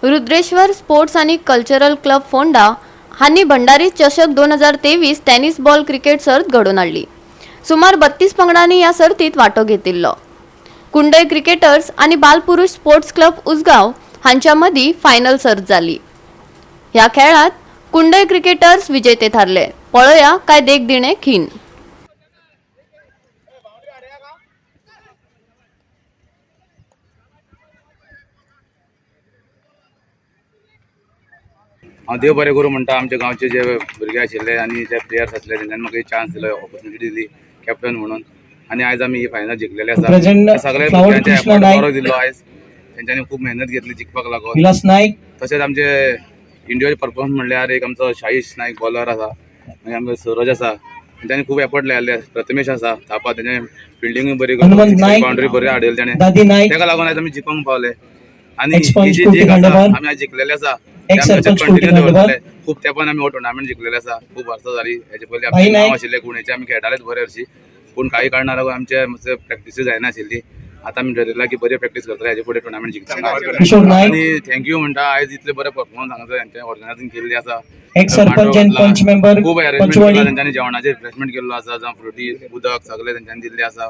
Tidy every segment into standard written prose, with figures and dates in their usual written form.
Rudreshwar sports आनी cultural club Ponda हांणी भंडारी चषक 2023 टेनिस बॉल क्रिकेट सर्त घडोवन हाडली. सुमार 32 पंगडांनी ह्या सर्तीत वांटो घेतिल्लो. कुंडय क्रिकेटर्स आनी बालपुरुष स्पोर्ट्स क्लब उसगांव हांच्या मदीं फायनल सर्त जाली. ह्या खेळात कुंडय क्रिकेटर्स विजेते थारले. पळोवया काय देखदिणे खीण. हांव देव बरें करूं म्हणटा, आमच्या गांवचे जे भुरगे आशिल्ले आनी जे प्लेयर्स आसले तेंच्यांनी म्हाका एक चान्स दिलो, ऑपॉर्च्युनिटी दिली कॅप्टन म्हणून आनी आयज आमी ही फायनल जिखलेले आसा. प्रेझेंट त्या सगळ्या फ्लावर भुरग्यांचे कृष्णा एफर्ट नाईक. बरो दिलो. आयज तेंच्यांनी खूब मेहनत घेतली जिखपाक लागून. विलास नाईक. तशेंच आमचे इंडिविज्युअल परफॉर्मन्स म्हणल्यार एक आमचो शाहीश नायक बॉलर आसा, मागीर आमचो सूरज आसा, तेंच्यांनी खूब एफर्ट लायले. प्रथमेश आसा थापा, तेंच्या फिल्डिंगूय बरी हनुमंत नाईक. बाउंड्री बरी हाडयली तेणें. दादी नाईक. तेका लागून आयज आमी जिखोंक पावले आनी Ex पंच ही जी कुर्टी जीक आसा खांडेपार. आमी आयज जिखलेले आसा, Ex sarpanch Curti continue Khandepar. दवरतले. खूब तेंपान आमी हो टुर्नामेंट जिखलेले आसा. खूब वर्सां जाली हेजे पयलीं भाई आमचें नांव नाईक. आशिल्लें गुणेचें. आमी खेळटालेच बरे हरशीं, पूण काही कारणां लागून आमचे मातशे प्रॅक्टिसूय जायनाशिल्ली. आतां आमी ठरयलां की बरी प्रॅक्टीस करतले, हेजे फुडें टुर्नामेंट जिखतले. किशोर नाईक. आनी thank you म्हणटा, आयज इतले बरे परफॉर्मन्स हांगासर हेंचे ऑर्गनायझींग केल्ली आसा. एक्स सरपंच अँड पंच मेंबर खूब अरेंजमेंट पंचवाडी. केला तेंच्यांनी, जेवणाचें रिफ्रेशमेंट केल्लो आसा, जावं फ्रुटी उदक सगळें तेंच्यांनी दिल्लें आसा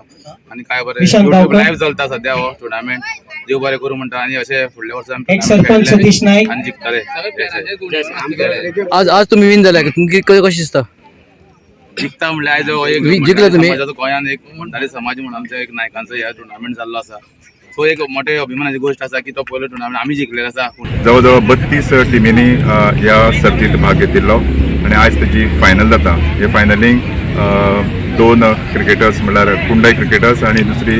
आनी काय बरें विशाल युट्यूब गांवकर. लायव्ह चलता सध्या हो टुर्नामेंट. देव बरें करूं म्हणटा आनी अशें फुडल्या वर्सा आमी एक्स tournament sarpanch खेळटले सतीश नाईक. आनी जिखतले. आज आज तुम्ही विन झाला, तुमकी कशी दिसता? जिखता म्हणल्यार आयज हो एक जिखले तुमी? समाजाचो गोंयांत एक भंडारी समाज म्हणून आमच्या एक नायकांचो ह्या टुर्नामेंट जाल्लो आसा. सो एक मोठे अभिमानाची गोश्ट आसा की तो पयलो टुर्नामेंट आमी जिखलेलो आसा. जवळजवळ 32 टिमींनी ह्या सर्तीत भाग घेतिल्लो आनी आयज तेजी फायनल जाता. हे फायनलींक दोन क्रिकेटर्स म्हणल्यार कुंडय क्रिकेटर्स आनी दुसरी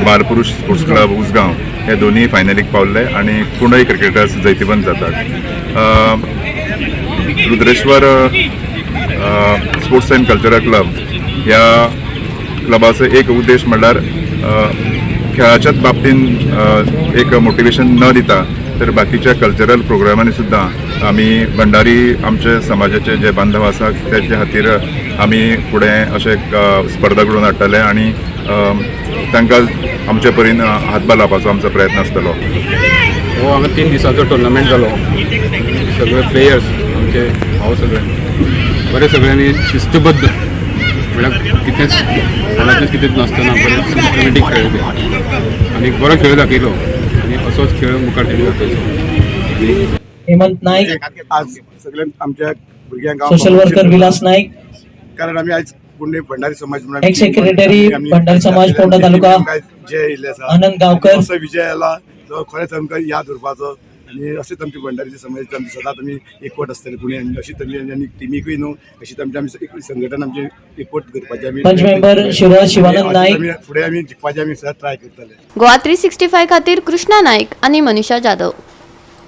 बालपुरुष स्पोर्ट्स क्लब उसगांव हे दोनूय फायनलीक पावल्ले आनी कुंडय क्रिकेटर्स जैतिवंत जातात. Rudreshwar sports and cultural club ह्या क्लबाचो एक उद्देश म्हणल्यार खेळाच्याच बाबतीन एक मोटिवेशन न दिता तर बाकीच्या कल्चरल प्रोग्रामांनी सुद्दां आमी भंडारी आमचे समाजाचे जे बांधव आसा तेच्या खातीर आमी फुडें अशें स्पर्धा घडोवन हाडटले आनी तांकां आमचे परीन हातभार लावपाचो आमचो प्रयत्न आसतलो. हो हांगा 3 दिसांचो टुर्नामेंट जालो. सगळे प्लेयर्स आमचे भाव सगळे बरे, सगळ्यांनी शिस्तबद्ध, म्हळ्यार कितेंच कोणाचेंच कितेंच नासतना बरें सिस्टमॅटीक खेळ्ळे ते आनी बरो खेळ दाखयलो आनी असोच खेळ मुखार तेणी दाखयलो आनी हेमंत नाईक. आज सगळे आमच्या भुरग्यांक सोशल वर्कर विलास नाईक. कारण आमी आयज कुंडे भंडारी समाज म्हणून Ex secretary Bhandari समाज फोंडा तालुका. जे येयल्ले आसा आनंद गांवकर. असो विजय आयला जो खरेंच आमकां याद उरपाचो आनी अशीच आमची भंडारीची समाज आमची सदांच आमी एकवट आसतली फुडें आनी अशीच आमी आनी टिमीकूय न्हू अशीच आमची आमी एक संघटन आमची एकवट करपाची आमी पंच मेंबर शिवराज शिवानंद अशीच नाईक. आमी फुडें आमी जिखपाची आमी सदांच ट्राय करतले. गोवा 365 खातीर कृष्णा नाईक आनी मनीषा जाधव.